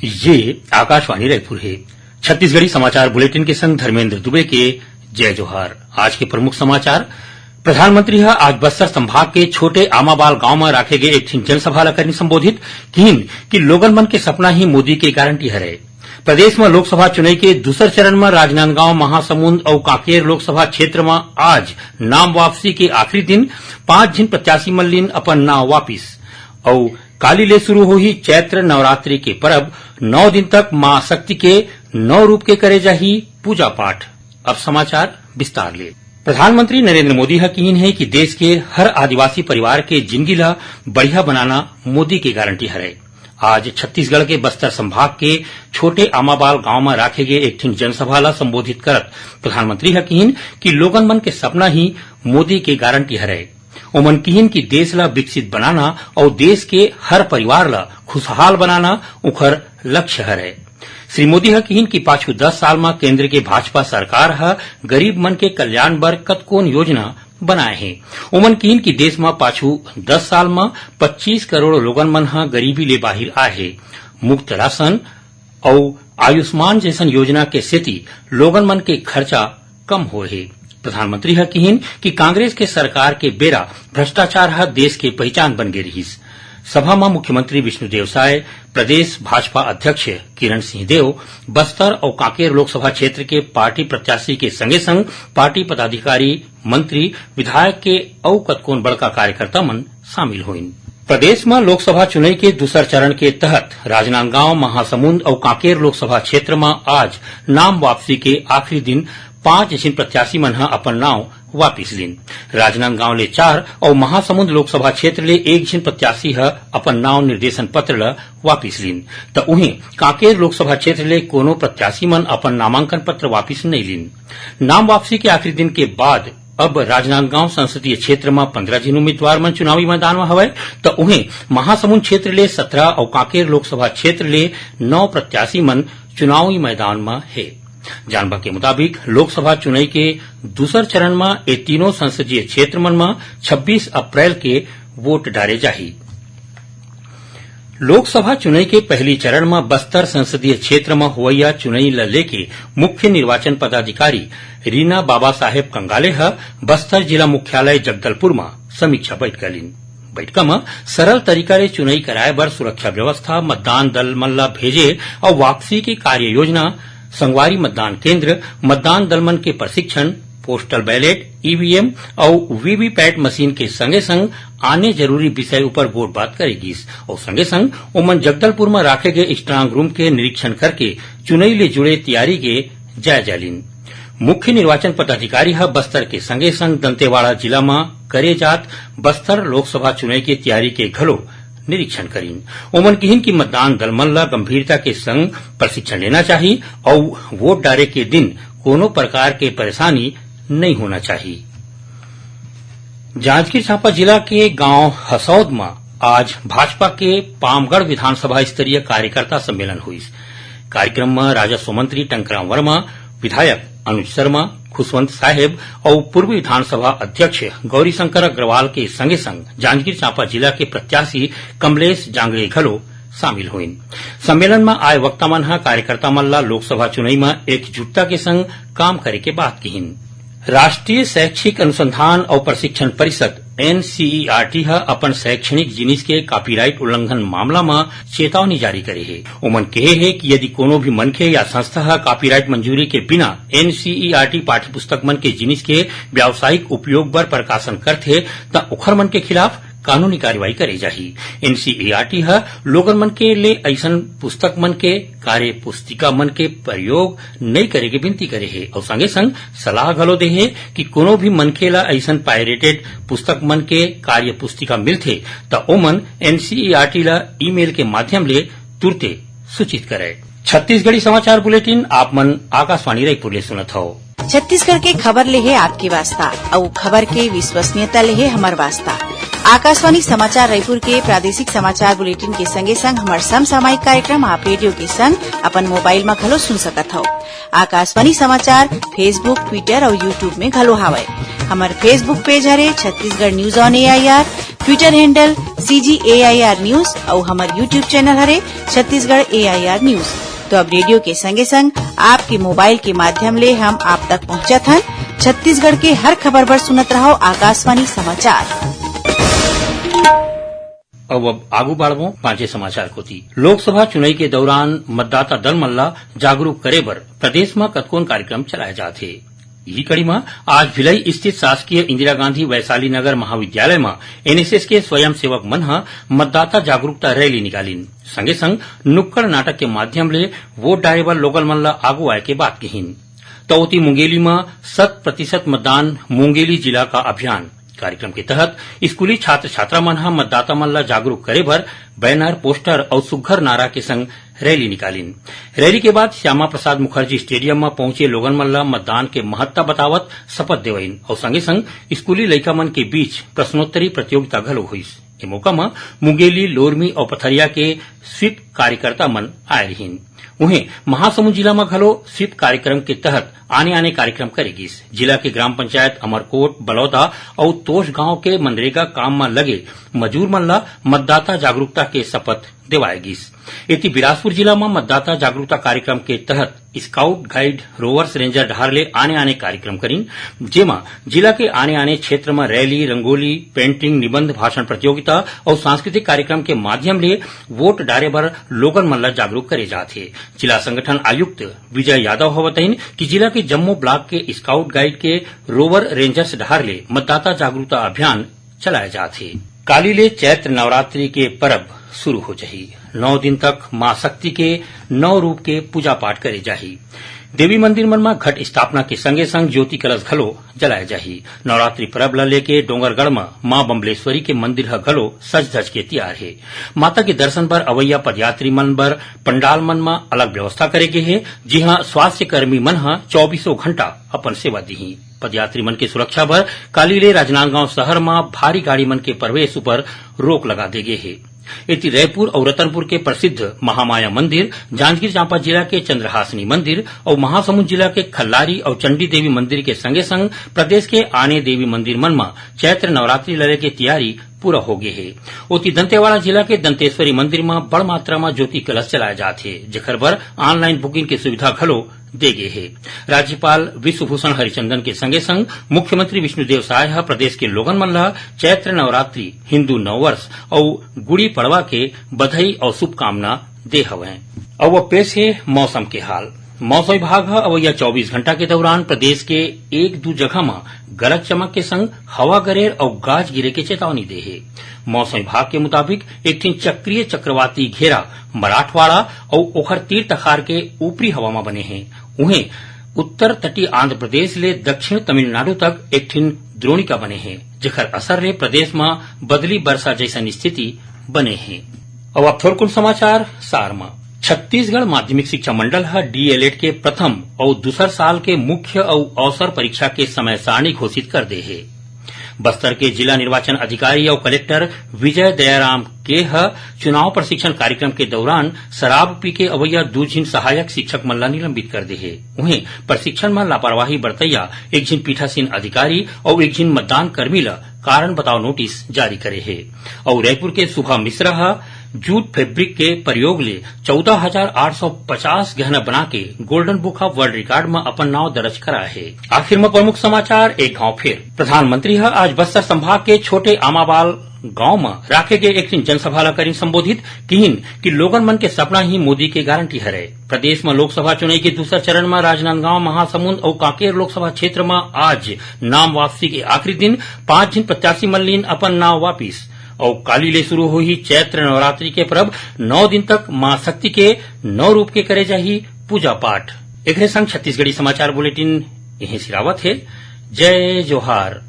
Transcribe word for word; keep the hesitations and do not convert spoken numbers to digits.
ये आकाशवाणी रायपुर हे। छत्तीसगढ़ी समाचार बुलेटिन के संग धर्मेंद्र दुबे के जय जोहार। आज के प्रमुख समाचार। प्रधानमंत्री ह आज बस्तर संभाग के छोटे आमाबाल गांव म राखे गे एक ठिन जनसभा ल करिन संबोधित। किहिन कि लोगन मन के सपना ही मोदी के गारंटी हरय। प्रदेश म लोकसभा चुनई के दूसर चरण म राजनांदगांव, महासमुंद अउ कांकेर लोकसभा क्षेत्र म आज नाम वापसी के आखिरी दिन। पांच झिन प्रत्याशी मन लीन अपन नांव वापिस। अउ काली ले शुरू होही चैत्र नवरात्रि के परब। नौ दिन तक मां शक्ति के नौ रूप के करे जाही पूजा पाठ। अब समाचार विस्तार ले। प्रधानमंत्री नरेंद्र मोदी ह किहिन हे कि देश के हर आदिवासी परिवार के जिंदगी ला बढ़िया बनाना मोदी के गारंटी हरय। आज छत्तीसगढ़ के बस्तर संभाग के छोटे आमाबाल गांव म राखे गे एक ठिन जनसभा ला संबोधित करत प्रधानमंत्री ह किहिन कि लोगन मन के सपना ही मोदी के गारंटी हरय। ओमन किहिन कि देश ला विकसित बनाना अउ देश के हर परिवार ला खुशहाल बनाना उखर लक्ष्य हरय। श्री मोदी ह किहिन कि पाछू दस साल म केंद्र के भाजपा सरकार ह गरीब मन के कल्याण बर कतकोन योजना बनाए हे। ओमन किहिन कि देश म पाछू दस साल म पच्चीस करोड़ लोगन मन ह गरीबी ले बाहिर आए हे। मुफ्त राशन अउ आयुष्मान जैसन योजना के सेती लोगन मन के खर्चा कम होए हे। प्रधानमंत्री ह किहिन कि कांग्रेस के सरकार के बेरा भ्रष्टाचार ह देश के पहिचान बन गे रिहिस। सभा म मुख्यमंत्री विष्णुदेव साय, प्रदेश भाजपा अध्यक्ष किरण सिंह देव, बस्तर अउ कांकेर लोकसभा क्षेत्र के पार्टी प्रत्याशी के संगे संग पार्टी पदाधिकारी, मंत्री, विधायक के अउ कतकोन बड़का कार्यकर्ता मन शामिल होइन। प्रदेश म लोकसभा चुनई के दूसर चरण के तहत राजनांदगांव, महासमुंद अउ कांकेर लोकसभा क्षेत्र म आज नाम वापसी के आखिरी दिन पांच झिन प्रत्याशी मन ह अपन नांव वापिस लीन। राजनांदगांव ले चार अउ महासमुंद लोकसभा क्षेत्र ले एक झिन प्रत्याशी ह अपन नांव निर्देशन पत्र ल वापिस लीन। त उहें, कांकेर लोकसभा क्षेत्र ले कोनो प्रत्याशी मन अपन नामांकन पत्र वापिस नइ लीन। नाम वापसी के आखिरी दिन के बाद अब राजनांदगांव संसदीय क्षेत्र म पंद्रह झिन उम्मीदवार मन चुनावी मैदान म हवय, त उहें, महासमुंद क्षेत्र ले सत्रह अउ कांकेर लोकसभा क्षेत्र ले नौ प्रत्याशी मन चुनावी मैदान म हे। जानबा के मुताबिक, लोकसभा चुनई के दूसर चरण म ए तीनों संसदीय क्षेत्र मन म छब्बीस अप्रैल के वोट डारे जाही। लोकसभा चुनई के पहली चरण म बस्तर संसदीय क्षेत्र म होवइया चुनई ल लेके मुख्य निर्वाचन पदाधिकारी रीना बाबा साहेब कंगाले ह बस्तर जिला मुख्यालय जगदलपुर म समीक्षा बैठका लीन। बैठका म सरल तरीका ले चुनई कराए बर सुरक्षा व्यवस्था, मतदान दल मन ल भेजे अउ वापसी के कार्य योजना, संगवारी मतदान केंद्र, मतदान दल मन के प्रशिक्षण, पोस्टल बैलेट, ईवीएम अउ वीवीपैट मशीन के संगे संग आने जरूरी विषय उपर गोठबात करे गिस अउ संगे संग ओमन जगदलपुर म राखे गे स्ट्रांग रूम के निरीक्षण करके चुनई ले जुड़े तैयारी के जायजा लीन। मुख्य निर्वाचन पदाधिकारी ह बस्तर के संगे संग दंतेवाड़ा जिला म करे जात बस्तर लोकसभा चुनई के तैयारी के घलो निरीक्षण करीन। ओमन किहिन कि मतदान दल मन ल गंभीरता के संग प्रशिक्षण लेना चाही अउ वोट डारे के दिन कोनो प्रकार के परेशानी नइ होना चाही। जांजगीर चांपा जिला के गांव हसौद म आज भाजपा के पामगढ़ विधानसभा स्तरीय कार्यकर्ता सम्मेलन होइस। कार्यक्रम म राजस्व मंत्री टंकराम वर्मा, विधायक अनुज शर्मा, खुशवंत साहेब अउ पूर्व विधानसभा अध्यक्ष गौरीशंकर अग्रवाल के संगे संग जांजगीर चांपा जिला के प्रत्याशी कमलेश जांगड़े घलो शामिल होइन। सम्मेलन म आए वक्ता मन ह कार्यकर्ता मन ल लोकसभा चुनई म एकजुटता के संग काम करे के बात किहिन। राष्ट्रीय शैक्षिक अनुसंधान अउ प्रशिक्षण परिषद, एनसीईआरटी, ह अपन शैक्षणिक जिनिस के कॉपीराइट उल्लंघन मामला म चेतावनी जारी करे हे। ओमन कहे हे कि यदि कोनो भी मनखे या संस्था ह कॉपीराइट मंजूरी के बिना एनसीईआरटी पाठ्य पुस्तक मन के जिनिस के व्यावसायिक उपयोग बर प्रकाशन करथे, त ओखर मन के खिलाफ कानूनी कार्रवाई करे जाही। एनसीईआरटी ह लोगन मन के ले अइसन पुस्तक मन के, कार्य पुस्तिका मन के प्रयोग नइ करे के विनती करे हे अउ संगे संग सलाह घलो दे हे कि कोनो भी मनखे ला अइसन पायरेटेड पुस्तक मन के कार्य पुस्तिका मिलथे, त ओमन एनसीईआरटी ला ईमेल के माध्यम ले तुरते सूचित करय। छत्तीसगढ़ी समाचार बुलेटिन आप मन आकाशवाणी रायपुर ले सुनत हव। छत्तीसगढ़ के खबर ले हे आपके वास्ता, अउ खबर के विश्वसनीयता ले हे हमर वास्ता। आकाशवाणी समाचार रायपुर के प्रादेशिक समाचार बुलेटिन के संगे संग हमर समसामयिक कार्यक्रम आप रेडियो के संग अपन मोबाइल म घलो सुन सकत हव। आकाशवाणी समाचार Facebook, Twitter अउ YouTube में घलो हावय। हमर Facebook पेज हरे Chhattisgarh news on AIR. Twitter handle C G A I R News अउ हमर YouTube channel हरे Chhattisgarh A I R News। तो अब रेडियो के संगे संग आपके मोबाइल के माध्यम ले हम आप तक पहुंचत हन। छत्तीसगढ़ के हर खबर बर सुनत रहव आकाशवाणी समाचार। अब, अब आगू बाढ़बो पांचे समाचार कोती। लोकसभा चुनाई के दौरान मतदाता दल मन ला जागरूक करे बर प्रदेश म कतकोन कार्यक्रम चलाए जात हे। इही कड़ी म आज भिलाई स्थित शासकीय इंदिरा गांधी वैशाली नगर महाविद्यालय म N S S के स्वयंसेवक मन ह मतदाता जागरूकता रैली निकालिन। संगे संग नुक्कड़ नाटक के माध्यम ले वोट डारे बर लोगन मन ल आगू आए के बात कहिन। त ओती मुंगेली म शत प्रतिशत मतदान मुंगेली जिला का अभियान कार्यक्रम के तहत स्कूली छात्र छात्रा मन ह मतदाता मन ल जागरूक करे बर बैनर, पोस्टर अउ सुग्घर नारा के संग रैली निकालिन। रैली के बाद श्यामा प्रसाद मुखर्जी स्टेडियम म पहुंचे लोगन मन ल मतदान के महत्ता बतावत शपथ देवइन अउ संगे संग स्कूली लइका मन के बीच प्रश्नोत्तरी प्रतियोगिता घलो होइस। ए मौका म मुंगेली, लोरमी अउ पथरिया के स्वीप कार्यकर्ता मन आए रिहिन। उहें, महासमुंद जिला म घलो स्वीप कार्यक्रम के तहत आने-आने कार्यक्रम करे गिस। जिला के ग्राम पंचायत अमरकोट, बलौदा अउ तोष गांव के मनरेगा काम म लगे मजूर मन ल मतदाता जागरूकता के शपथ देवाए गिस। एती, बिलासपुर जिला म मतदाता जागरूकता कार्यक्रम के तहत स्काउट गाइड, रोवर्स रेंजर डहार ले आने-आने कार्यक्रम करिन, जेमा जिला के आने-आने क्षेत्र म रैली, रंगोली, पेंटिंग, निबंध, भाषण प्रतियोगिता अउ सांस्कृतिक कार्यक्रम के माध्यम ले वोट डारे बर लोगन मन ल जागरूक करे जात हे। जिला संगठन आयुक्त विजय यादव ह बताइन कि जिला के जम्मो ब्लॉक के स्काउट गाइड के रोवर रेंजर्स डहार ले मतदाता जागरूकता अभियान चलाए जात हे। काली ले चैत्र नवरात्रि के परब शुरू हो जही। नौ दिन तक मां शक्ति के नौ रूप के पूजा पाठ करे जाही। देवी मंदिर मन म घट स्थापना के संगे संग ज्योति कलश घलो जलाए जाही। नवरात्रि परब ल लेके डोंगरगढ़ म मां बम्बलेश्वरी के मंदिर ह घलो सज धज के तियार हे। माता के दर्शन बर अवैया पदयात्री मन बर पंडाल मन म अलग व्यवस्था करे गे हे, जिहां स्वास्थ्य कर्मी मन ह चौबीसों घंटा अपन सेवा दिही। पदयात्री मन के सुरक्षा बर काली ले राजनांदगांव शहर म भारी गाड़ी मन के प्रवेश ऊपर रोक लगा दे गे हे। एती, रैपुर अउ रतनपुर के प्रसिद्ध महामाया मंदिर, जांजगीर चांपा जिला के चंद्रहासिनी मंदिर अउ महासमुंद जिला के खल्लारी अउ चंडी देवी मंदिर के संगे संग प्रदेश के आने देवी मंदिर मन म चैत्र नवरात्रि ल लेके तियारी पूरा हो गे हे। ओती, दंतेवाड़ा जिला के दंतेश्वरी मंदिर म बड़ मात्रा म ज्योति कलश चलाए जात हे, जेखर बर ऑनलाइन बुकिंग के सुविधा घलो दे गे हे। राज्यपाल विश्वभूषण हरिचंदन के संगे संग मुख्यमंत्री विष्णुदेव साय ह प्रदेश के लोगन मन ल चैत्र नवरात्रि, हिंदू नववर्ष अउ गुड़ी पड़वा के बधाई अउ शुभकामना दे हवय। अउ अब पेश हे मौसम के हाल। मौसम विभाग ह अवइया चौबीस घंटा के दौरान प्रदेश के एक दू जगह म गरज चमक के संग हवा गरेर अउ गाज गिरे के चेतावनी दे हे। मौसम विभाग के मुताबिक एक ठिन चक्रीय चक्रवाती घेरा मराठवाड़ा अउ ओखर तीर तखार के ऊपरी हवा म बने हे। उहें, उत्तर तटीय आंध्र प्रदेश ले दक्षिण तमिलनाडु तक एक ठिन द्रोणिका बने हे, जेखर असर ले प्रदेश म बदली बरसा जइसन स्थिति बने हे। अउ अब थोरकुन समाचार सार म। छत्तीसगढ़ माध्यमिक शिक्षा मंडल ह डीएलएड के प्रथम अउ दूसर साल के मुख्य अउ अवसर परीक्षा के समय सारणी घोषित कर दे हे। बस्तर के जिला निर्वाचन अधिकारी अउ कलेक्टर विजय दयाराम के ह चुनाव प्रशिक्षण कार्यक्रम के दौरान शराब पी के अवैया दू झिन सहायक शिक्षक मन ला निलंबित कर दे हे। उहें, प्रशिक्षण म लापरवाही बरतैया एक झिन पीठासीन अधिकारी अउ एक झिन मतदान कर्मी ल कारण बताओ नोटिस जारी करे हे। अउ रायपुर के सुभा मिश्रा ह जूट फैब्रिक के प्रयोग ले चौदह हजार आठ सौ पचास गहना बना के golden book of world record म अपन नाव दर्ज कराए हे। आखिर म प्रमुख समाचार एक घाव फिर। प्रधानमंत्री ह आज बस्तर संभाग के छोटे आमाबाल गांव म राखे गए एक ठिन जनसभा ला करिन संबोधित, किहिन कि लोगन मन के सपना ही मोदी के गारंटी हरय। प्रदेश म लोकसभा चुनाई के दूसर चरण म राजनांदगांव, महासमुंद अउ कांकेर लोकसभा क्षेत्र म आज नाम वापसी के आखिरी दिन, पांच झिन प्रत्याशी मन लीन अपन नाव वापिस। अउ काली ले शुरू होही चैत्र नवरात्रि के परब, नौ दिन तक मां शक्ति के नौ रूप के करे जाही पूजा पाठ। एकरे संग छत्तीसगढ़ी समाचार बुलेटिन इहें सिरावत हे। जय जोहार।